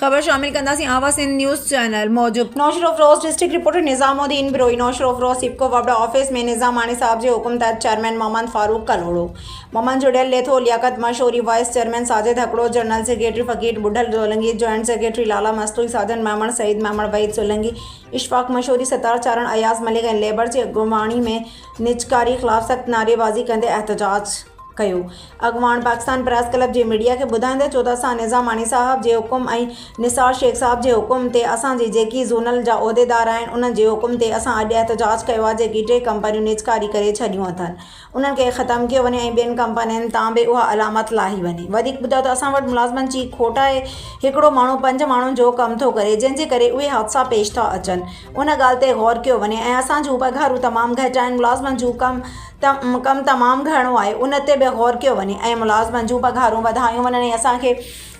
خبر شامل ڪنداسين آواز سنڌ نيوز چينل موجب. Naushahro Feroze, district reporter Nizamuddin Brohi, Naushahro Feroze SEPCO واپڊا آفيس ۾ نظاماڻي صاحب جي حڪم تحت chairman Muhammad Farooq Kalhoro, Muhammad Jhurial Letho, Liaquat Mashori, vice chairman Sajid Hakro, general secretary Faqir Budhal Solangi, joint secretary Lala Mastoi, Sajan Memon, Saeed Memon, Waheed Solangi, Ashfaq Mashori, Sattar Charan, Ayaz Malik ۽ labour جي اڳواڻي ۾ نجڪاري خلاف سخت نعريبازي ڪندي احتجاج ڪيو. اڳواڻ پاڪستان پريس ڪلب جي ميڊيا کي ٻڌائيندي چيو ته اسان نظاماڻي صاحب جي حڪم ۽ نثار شيخ صاحب جي حڪم تي اسان جي جيڪي زونل جا عهديدار آهن انهن جي حڪم تي اسان اڄ احتجاج ڪيو آهي جيڪي ٽي ڪمپنيون نجڪاري ڪري ڇڏيون اٿن انهن کي ختم ڪيو وڃي ۽ ٻين ڪمپنين تان به اها علامت لاهي وڃي وڌيڪ ٻڌايو ته اسان وٽ ملازمن جي کوٽ آهي هڪڙو ماڻهو پنج ماڻهن جو ڪم ٿو ڪري جنهن جي ڪري اهي حادثا پيش ٿا اچن ان ڳالهه تي غور ڪيو وڃي ۽ اسان جون پگهارون تمام گهٽ آهن ملازمن جون ڪم ڪم تمام گهڻو آهي ان تي به غور ڪيو وڃي ۽ ملازمن جون پگهارون وڌايون وڃن ۽ اسان کي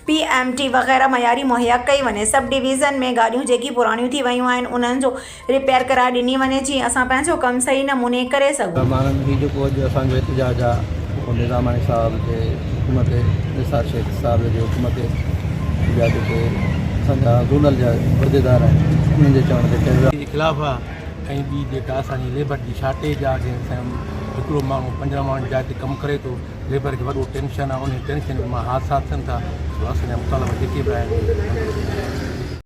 پي ايم ٽي وغيره معياري مهيا ڪئي وڃي سب ڊويزن ۾ گاڏيون جيڪي پراڻيون ٿي ويون آهن انهن جو رپيئر ڪرائي ڏني وڃي جيئن اسان پنهنجو ڪم صحيح نموني ڪري سگهون. ماڻهن هي جيڪو اڄ اسان جو احتجاج آ اهو نظاماڻي صاحب جي حڪم تي نثار شيخ صاحب جي حڪم تي ٻيا جيڪي اسان جا زونل جا عهديدار آهن انهن جي چوڻ تي ڪيو ويو آ. جي خلاف آ ۽ ٻي جيڪا اسان جي ليبر جي شارٽيج آ جنهن سان هڪڙو ماڻهو پنجن ماڻهن جي جاء تي ڪم ڪري ٿو ليبر کي وڏو ٽينشن آ انهي ٽينشن ۾ مان حادثا ٿين ٿا سو اسان جا مطالبا جيڪي به آهن اهي منظور ٿين.